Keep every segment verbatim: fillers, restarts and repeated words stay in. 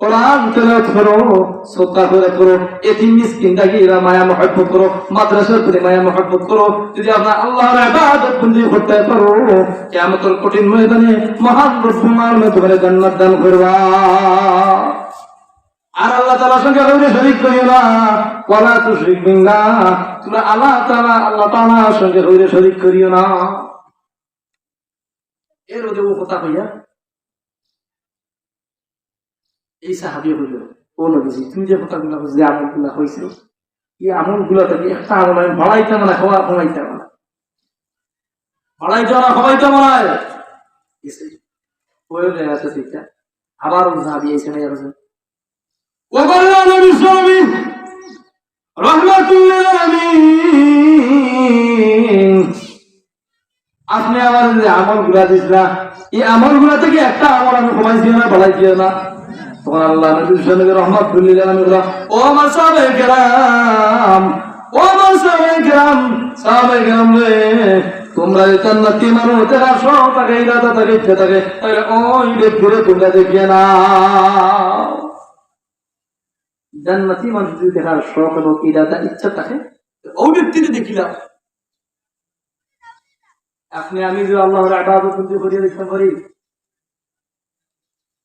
কোরআন তেলাওয়াত করো, সদকা খয়রাত করো, এতিম মিসকিন দারিদ্ররে মায়া মহব্বত করো, মাদ্রাসার প্রতি মায়া মহব্বত করো। যদি আপনারা আল্লাহর ইবাদত বন্দেগি করতে পারো, কিয়ামতর কঠিন ময়দানে মহান রব্বুল আলামিন তুমারে জান্নাত দান করবা। আর আল্লাহ তাআলার সঙ্গে কাউরে শরীক করিও না। ওয়ালা তুশরিক বিল্লাহ, তুমরা আল্লাহ তাআলা, আল্লাহ তাআলার সঙ্গে কাউরে শরীক করিও না। এর মধ্যে ও কথা কইয়া এই সাহাবী কইল, "ও নবীজি, তুমি যে কথাগুলা কইছো, যে আমলগুলা কইছো, এই আমলগুলা থাকি একটা আমল আমি বাড়াইতাম না, কমাইতাম না, বাড়াইতাম না, কমাইতাম না।" এসে ওই জায়গাতে থেকে আবার ওই সাহাবী এসে নাই আর ও বলল, "নবী সাহাবী, রহমাতুল্লিল আলামিন, আপনে আমার যে আমলগুলা দিছলা, এই আমলগুলা থাকি একটা আমল আমি কমাইছি না, বাড়াইছি না।" তখন আল্লাহ নবী সাল্লাল্লাহু আলাইহি ওয়াসাল্লাম রহমাতুল্লিল আলামিন বলল, "ও আমার সাহাবায়ে কেরাম, ও আমার সাহাবায়ে কেরাম, সাহাবায়ে কেরাম রে, তুমরা যে জান্নাতি মানুষ, দেখার শখ থাকে, ইরাদা থাকে, ইচ্ছা থাকে, তাহলে ওই ব্যক্তিরে তুমরা দেখিয়া না।" জান্নাতি মানুষ যদি দেখার শখ এবং ইরাদা, ইচ্ছা থাকে, তো ওই ব্যক্তিরে দেখিলাম। আপনে আমি যদি আল্লাহর ইবাদত বন্দেগি করিয়া দেখতে পারি,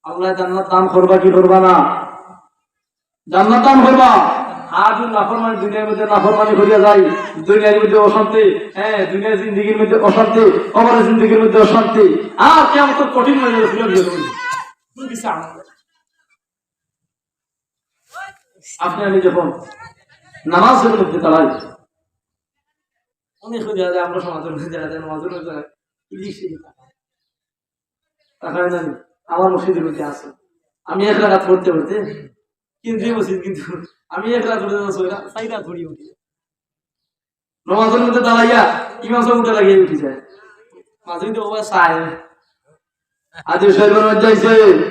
আল্লাহ জান্নাত দান করবা কি করবা না? জান্নাত দান করবা। আর যদি নাফরমানি, দুনিয়ার মধ্যে নাফরমানি করিয়া যাই, দুনিয়ার মধ্যে অশান্তি, হ্যাঁ, দুনিয়ার জিন্দেগির মধ্যে অশান্তি, কবরের জিন্দেগির মধ্যে অশান্তি, আর কিয়ামত কঠিন হয়ে যাবে, ফিরে ফিরে যাবে। কোনো কিছু আনন্দ নেই। আপনে আমি যখন নামাজের মধ্যে দাঁড়াই, অনেক হয়ে যায়, আমরা সমাজের মধ্যে দেখা যায়, নামাজের মধ্যে দাঁড়াই, ইলিশ ইলিশ তাকায়। তাকায় না নি? আমার মসজিদের মধ্যে আছে, আমি এক রাকাত পড়তে পড়তে, কেন্দ্রীয় মসজিদ, কিন্তু আমি এক রাকাত পড়তে পড়তে ছয় রাকাত, চার রাকাত পড়ি উঠি। নামাজের মধ্যে দাঁড়াইয়া ইমাম সাহেব উঠে লাগিয়ে উঠি যায়। মাঝে তো ও ভাই চায়। হাদিস শরীফের মধ্যে আইছে,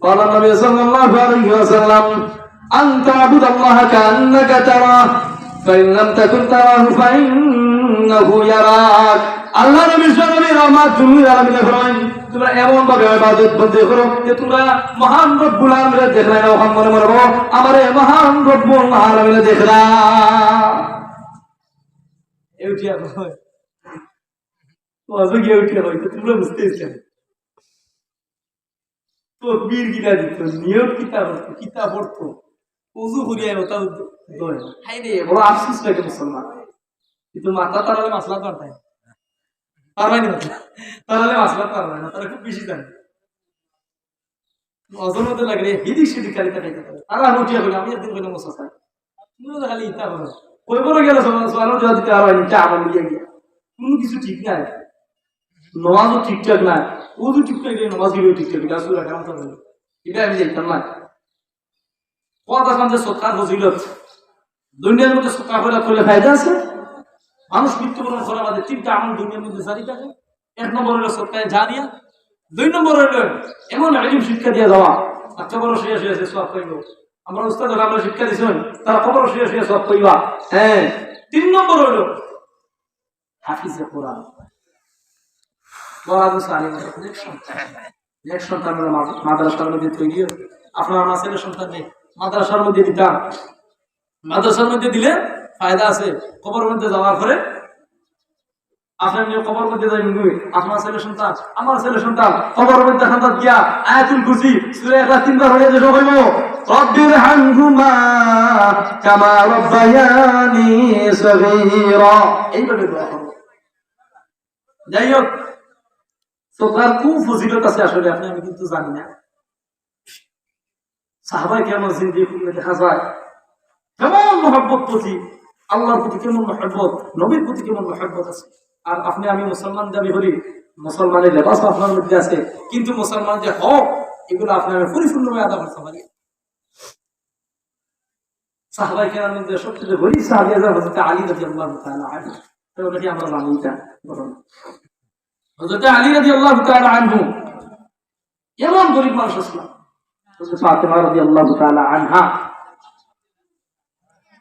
قال النبي صلى الله عليه وسلم: أن تعبد الله كأنك تراه، فإن لم تكن تراه فإنه يراك। আল্লাহ নবী সাল্লাল্লাহু আলাইহি ওয়াসাল্লাম রহমাতুল্লিল আলামিন ফরমাইন, তুমরা এমন ভাবে ইবাদত বন্দেগি করো যে তুমরা মহান রব্বুল আলামিনরে দেখরায় না, অখান মনে মনে বলো, আমারে মহান রব্বুল আলামিনে দেখরা। এ উঠিয়া কয়, ওয়াজে গিয়া উঠিয়া কয়, তো তুমরা বুঝতে ইসলাম। তকবীর কিতা দিত, নিয়ত কিতা করতো, কিতা পড়তো, উজু করিয়া ওটা দয়। হায় রে, বড় আফসোস লাগে মুসলমান। কিন্তু মাথা তারালে মাসলা পারতায় না। পারবায় নি মাসলা? তারালে মাসলা পারবায় না, তারা খুব বেশি জানে। অজর মধ্যে লাগলে হিদিক সিদিক খালি তাকাইতে পারে। তারা উঠিয়া কইলে, আমি একদিন কইলাম, "ও চাচা, তুমি তো খালি ইতা করো।" কই বড় গেল, সবার, সবার জবাব দিতে পারো, ইটা আমার লইয়া গিয়া। কোনো কিছু ঠিক নাই। নামাজও ঠিকঠাক নাই, উজু ঠিকঠাক নাই, নামাজ গিয়েও ঠিকঠাক নাই, সুরা কালাম তো নাই। ইটা আমি জানতাম না। কথা শুনতে সদকার ফজিলত। দুনিয়ার মধ্যে সদকা খয়রাত করলে ফায়দা আছে। মানুষ মৃত্যুবরণ করার বাদে তিনটা আমল দুনিয়ার মধ্যে জারি থাকে। এক নম্বর হইল সদকায়ে জারিয়া, দুই নম্বর হইল এমন ইলম শিক্ষা দিয়া যাওয়া, আর কবরো শুইয়া শুইয়া সে সওয়াব পাইব। আমরা উস্তাদ হলে আমরা শিক্ষা দিছেন, তারা কবরো শুইয়া শুইয়া সওয়াব পাইবা। হ্যাঁ, তিন নম্বর হইল হাফিজে কোরআন। কোরআন সানি অনেক সন্তান, অনেক সন্তান হলো মাদ্রাসার মধ্যে তৈরি হয়। আপনার আমার ছেলে সন্তান নেই, মাদ্রাসার মধ্যে দিতাম, মাদ্রাসার মধ্যে দিলে ফায়দা আছে। কবর মধ্যে যাওয়ার পরে আপনার নিয়ে কবর মধ্যে যাই, মনে হয় আপনার ছেলে সন্তান, আমার ছেলে সন্তান, কবর মধ্যে খান্দাত গিয়া আয়াতুল কুরসি, সূরা ইখলাস তিনবার হয়ে যে সবাই বলবো, "রব্বির হামহুমা কামা রব্বায়ানি সগীরা।" এইভাবে দোয়া করবো। যাই হোক, সদকার খুব ফজিলত আছে আসলে, আপনি আমি কিন্তু জানি না। সাহাবায়ে কেরামের জিন্দেগির মধ্যে দেখা যায় কেমন মহব্বত প্রতি, আল্লাহর প্রতি কেমন মহব্বত, নবীর প্রতি কেমন মহব্বত আছে। আর আপনি আমি মুসলমান দাবি করি, মুসলমানের লেবাস আপনার মধ্যে আছে, কিন্তু মুসলমান যে হক, এগুলো আপনি আমি পরিপূর্ণভাবে আদায় করতে পারি। সাহাবায়ে কেরামের মধ্যে সবচেয়ে গরিব সাহাবী হযরত আলী রাদিয়াল্লাহু তাআলা আনহু। তো ওটা কি আমরা জানি এটা? বলুন। হযরত আলী রাদিয়াল্লাহু তাআলা আনহু এমন গরিব মানুষ আসলাম। হযরত ফাতেমা রাদিয়াল্লাহু তাআলা আনহা।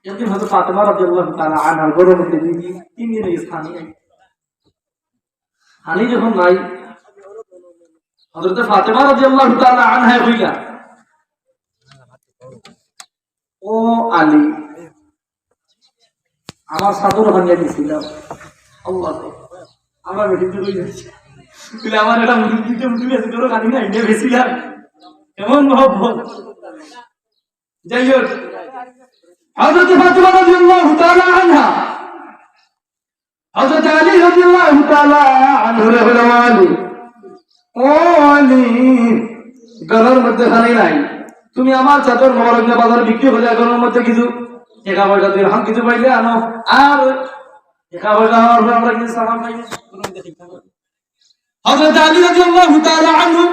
একদিন হযরত ফাতেমা রাদিয়াল্লাহু তাআলা আনহার ঘরের মধ্যে দুই দিন, তিন দিন হয়ে গেছে, পানি নাই। পানি যখন নাই, হযরত ফাতেমা রাদিয়াল্লাহু তাআলা আনহা কইলা, ও আলী, আমার চাদর ভাঙিয়া দিছিলাম। আল্লাহ, আমরা বেটিন তো রয়ে যাচ্ছি। বলে, "আমার একটা মুঠি, দুইটা মুঠি আছে, ধরো, কাটি না, এটা বেশি আর।" এমন মহব্বত। যাই হোক, হযরত ফাতিমা রাদিয়াল্লাহু তাআলা আনহা, হযরত আলী রাদিয়াল্লাহু তাআলা আনহুরে বলে, "ও আলী, ও আলী, ঘরর মধ্যে খানি নাই, তুমি আমার চাদর মোবারক নিয়া বাজার বিক্রি করিয়া ঘরর মধ্যে কিছু টেকা পয়সা, দিরহাম কিছু পাইলে আনো, আর টেকা পয়সা আমার উপরে আমরা কিছু সামান পাইলে।" হযরত আলী রাদিয়াল্লাহু তাআলা আনহু